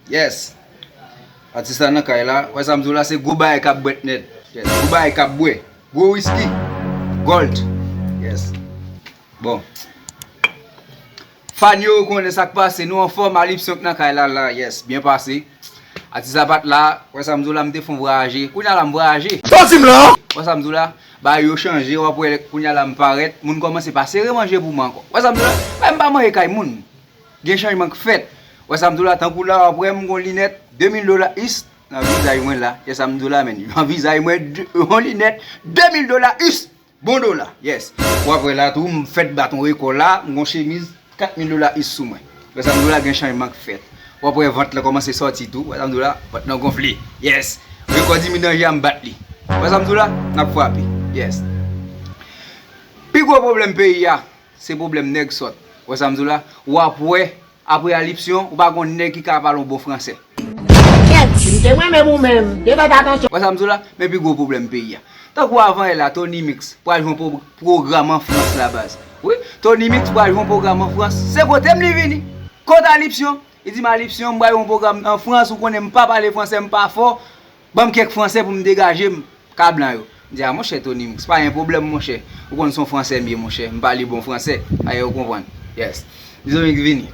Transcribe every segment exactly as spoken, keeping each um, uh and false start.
Yes. Atis la nan kay la. Wè sa m di w la, se gwo bagay k ap bwèt nèt. Yes. Gwo bagay k ap bwè. Gwo wiski. Gold. Yes. Bon. Fan yo, ou konnen sa k pase. Nou anfòm, Alipsyon k nan kay la la. Yes, byen pase. Atis la pa t la. Wè sa m di w la, m te fè yon vwayaje. Kounye a la m vwayaje. Sa w di m la? Wè sa m di w la, bagay yo chanje, w ap wè kounye a la m parèt. Moun kòmanse pa sere manje pou mwen ankò. Wè sa m di w la, men m pa manje kay moun. Gen chanjman k fèt. Wè sa m di w la, tankou la w ap wè m gon linèt de mil dola is nan vizaj mwen la. Yes, sa m di w la, men nan vizaj mwen, de- yon linèt de mil dola is. Bon dola, yes. W ap wè la tou, m fèk bat yon rekò la, m gon chemiz kat mil dola is sou mwen. Wè sa m di w la, gen chanjman k fèt. W ap wè vant lan kòmanse sòti tou. Wè sa m di w la, vant lan gonfle. Yes. Rekò di mil nan je a, m bat li. Wè sa m di w la, n ap frape. Yes. Pi gwo pwoblèm peyi a, se pwoblèm nèg sòt. Wè sa m di w la? W ap wè, apre Alipsyon, ou pa gon nèg ki ka pale yon bon fransè. Kèt, si m te mwen menm ou menm, te fè atansyon. Wè sa m di w la? Men pi gwo pwoblèm peyi a. Tankou avan yè la, Tony Mix pral jwe yon pwo- pwogram an Frans la baz. Wi, Tony Mix pral jwe yon pwogram an Frans. Se kote m li vini. Kot Alipsyon? Li di m, Alipsyon, m pral jwe yon pwogram an Frans, ou konnen m pa pale fransè, m pa fò. Ban m kèk fransè pou m degaje m. Ka blan yo. M di, a monchè Tony Mix, pa gen pwoblèm monchè. Ou konn se yon fransè m ye monchè. M pale bon fransè. Ayè ou konprann. Yes. M di Tony Mix vini.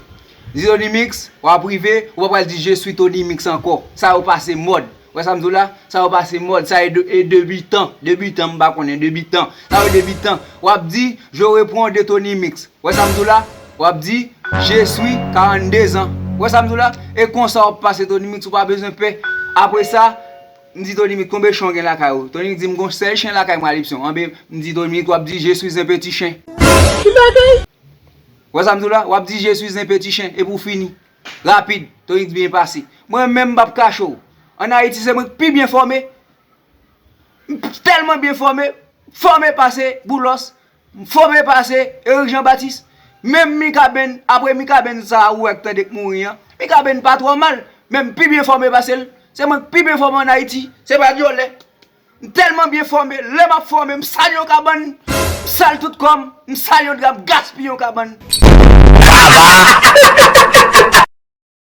M di Tony Mix, w ap rive, ou pa pral di je suis Tony Mix ankò. Sa yo pase mòd. Wè sa m di w la? Sa yo pase mòd. Sa e de- e debitan. Debitan, m pa konnen debitan. Sa yo debitan. W ap di, je reprends de Tony Mix. Wè sa m di w la? W ap di, je suis karannde zan. Wè sa m di w la? E konsa w ap pase Tony Mix, ou pa bezwen pè. Apre sa, m di Tony Mix, konbe chen w gen lakay ou? Tony Mix di m gon sèl chen lakay mwen, Alipsyon. Anben, m di Tony Mix, w ap di, je suis un petit chien. Ki bagay? Wè sa m di w la? W ap di, je suis un petit chien. Epi w fini. Rapid. Tony Mix byen pase. Mwen menm, m p ap kache w. Ann Ayiti, se mwen k pi byen fòme. M tèlman byen fòme, fòme pase Boulos, m fòme pase Eric Jean Baptiste. Menm Mikaben, apre Mikaben sa a ou wè k tande k mouri an, Mikaben pa twò mal, men m pi byen fòme pase l. Se mwen k pi byen fòme ann Ayiti, se pa dyòlè. M tèlman byen fòme, lè m ap fòme, m sal yon kabann, m sal tout kò m, m sal yon dra, m gaspiye yon kabann.